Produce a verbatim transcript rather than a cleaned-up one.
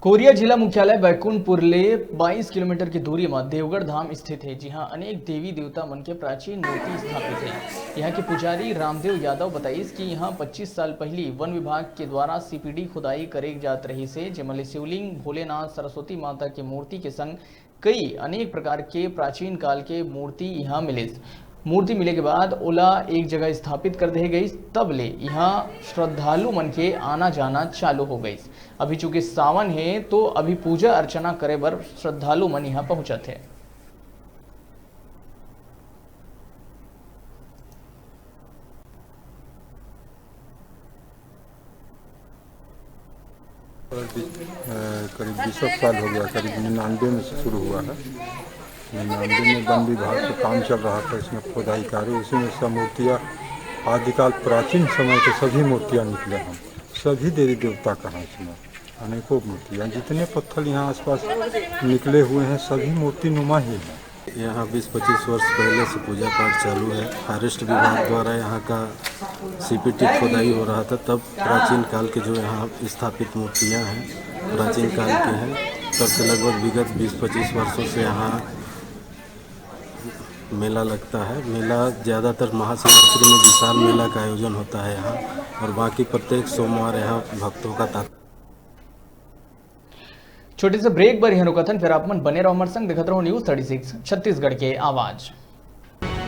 कोरिया जिला मुख्यालय बैकुंठपुर ले बाईस किलोमीटर की दूरी म देवगढ़ धाम स्थित हे, जिहां अनेक देवी देवता मन के प्राचीन मूर्ति स्थापित हे। इहां के पुजारी रामदेव यादव बताइस कि इहां पच्चीस साल पहिली वन विभाग के द्वारा सीपीडी खुदाई करे जात रहिस हे, जेमा ले शिवलिंग, भोलेनाथ, सरस्वती माता के मूर्ति के संग कई अनेक प्रकार के प्राचीन काल के मूर्ति इहां मिलिस। मूर्ति मिले के बाद ओला एक जगह स्थापित कर दे गई, तब ले इहां श्रद्धालु मन के आना जाना चालू हो गई। अभी चूंकि सावन हे, तो अभी पूजा अर्चना करे बर श्रद्धालु मन इहां पहुंचत हे। करीब बीस साल हो गया, करीब निन्यानवे में से शुरू हुआ है। निन्यानवे में वन विभाग का काम चल रहा था, इसमें खुदाई कार्य, उसी में सब मूर्तियाँ आदिकाल प्राचीन समय के सभी मूर्तियाँ निकले हैं, सभी देवी देवता का है इसमें। अनेकों मूर्तियाँ, जितने पत्थर यहाँ आसपास निकले हुए हैं, सभी मूर्ति नुमा ही हैं। यहाँ बीस पच्चीस वर्ष पहले से पूजा पाठ चालू है। फॉरेस्ट विभाग द्वारा यहाँ का सीपीटी खोदाई हो रहा था, तब प्राचीन काल के जो यहाँ स्थापित मूर्तियाँ हैं, प्राचीन काल की हैं। तब से लगभग विगत बीस पच्चीस वर्षों से यहाँ मेला लगता है। मेला ज़्यादातर महाशिवरात्रि में विशाल मेला का आयोजन होता है यहाँ, और बाकी प्रत्येक सोमवार यहाँ भक्तों का तांता। छोटे से ब्रेक बर यहाँ रुकथन, फिर आप मन बने रहो हमारे संग, देखत रहो न्यूज़ थर्टी सिक्स छत्तीसगढ़ के आवाज़।